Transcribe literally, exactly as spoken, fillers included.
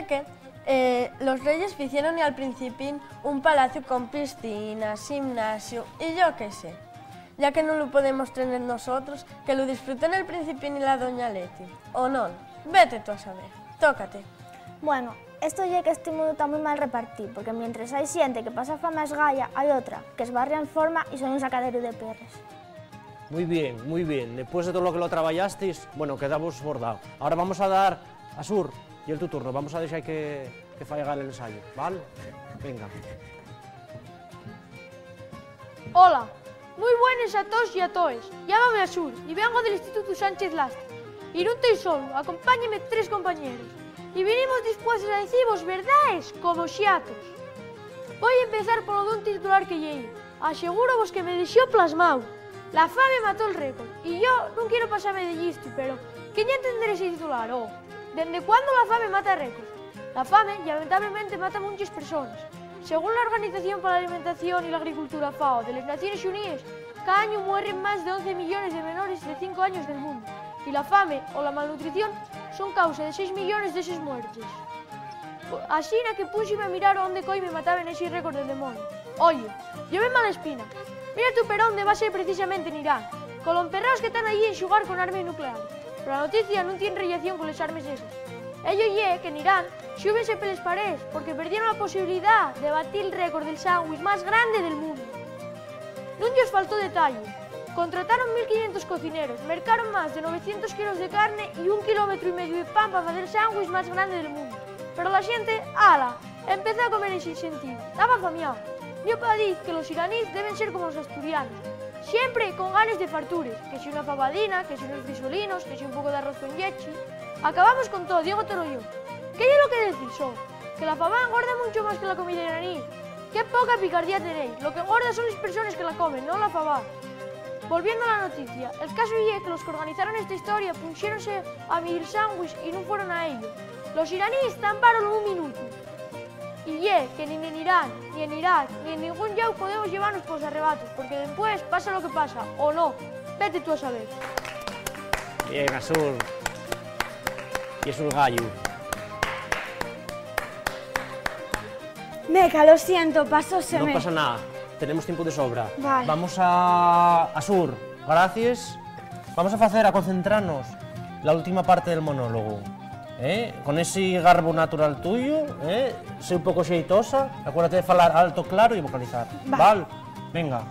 Que, eh, los reyes ficiéron-y al Principín un palaciu con piscina, ximnasiu y yo qué sé. Ya que nun lu podemos tener nosotros, que lu disfruten el Principín y la doña Leti. O non, vete tú a saber. Tócate. Bueno, esto ye qu'esti mundu ta mui mal repartíu, porque mientres hai xente que pasa fame a esgaya, hai otra qu'esbarria en forma y son un sacaderu de perres. Mui bien, mui bien. Depués de todo lo que lo trabayastis, bueno, quedavos bordao. Ahora vamos a dar, Asur, ye tu turno. Vamos a dexar que, que faiga l'ensayu, ¿val? Venga. Hola, mui buenes a toos y a toes. Llámame Asur y vengo del Institutu Sánchez Lasti. Y nun toi solu, acompáñenme tres compañeros. Y vinimos dispuestos a dicivos verdaes como xatos. Voi empezar polo d'un titular que lleí. Asegúrovos que me dexó plasmáu. La fame mató'l récord. Y yo nun quiero pasame de llistu, pero ¿quién yá entender ese titular? Oh, ¿dende cuándo la fame mata récords? La fame, llamentablemente, mata munches persones. Según la Organización pa la Alimentación y la Agricultura, FAO, de les Naciones Xuníes, cada añu mueren más de once millones de menores de cinco años del mundu. Y la fame o la malnutrición son causa de seis millones d'eses muertes. Asina que púxime a mirar onde coi me mataben esi récord del demoniu. Oye, yo me mala espina. Mira tú per onde va ser precisamente n'Irán, colo emperraos que tán allí en xugar con armes nucleares. Pero la noticia nun tien rellación con les armes eses. Ello ye que n'Irán xúbense peles parees porque perdieron la posibilidá de batir el récord del sándwich más grande del mundu. Nun yos faltó detalle. Contrataron mil quinientos cocineros, mercaron más de novecientos kilos de carne y un kilómetru y mediu de pan pa facer el sándwich más grande del mundu. Pero la xente, ¡ala!, empezó a comer ensin sentíu. Taba famiao. Mio pa diz que los iranís deben ser como los asturianos, siempre con ganes de fartures, que si una fabadina, que si unos frisolinos, que si un poco d'arroz con llechi. Acabamos con todo, Diego Toro y yo. ¿Qué ye lo que decís, so? Que la fabá engorda muncho más que la comida iraní. ¡Qué poca picardía tenéis! Lo qu'engorda son les persones que la comen, non la fabá. Volviendo a la noticia, el casu ye que los qu'organizaron esta historia punxéronse a midir sándwich y nun fueron a ello. Los iraníes tampáronlo un minutu. Y ye que nin en Irán, ni en Irak, ni en ningún llau podemos llevanos pos arrebatos, porque dempués pasa lo que pasa, o no. Vete tú a saber. Bien, Azul. Y es un gallo. Meca, lo siento, pasóseme. No pasa nada, tenemos tiempo de sobra. Vale. Vamos a, Azul, gracias. Vamos a facer, a concentrarnos la última parte del monólogo, ¿eh? Con ese garbo natural tuyo, ¿eh? Sé un poco xeitosa, acuérdate de falar alto, claro y vocalizar. Vale. Val? Venga.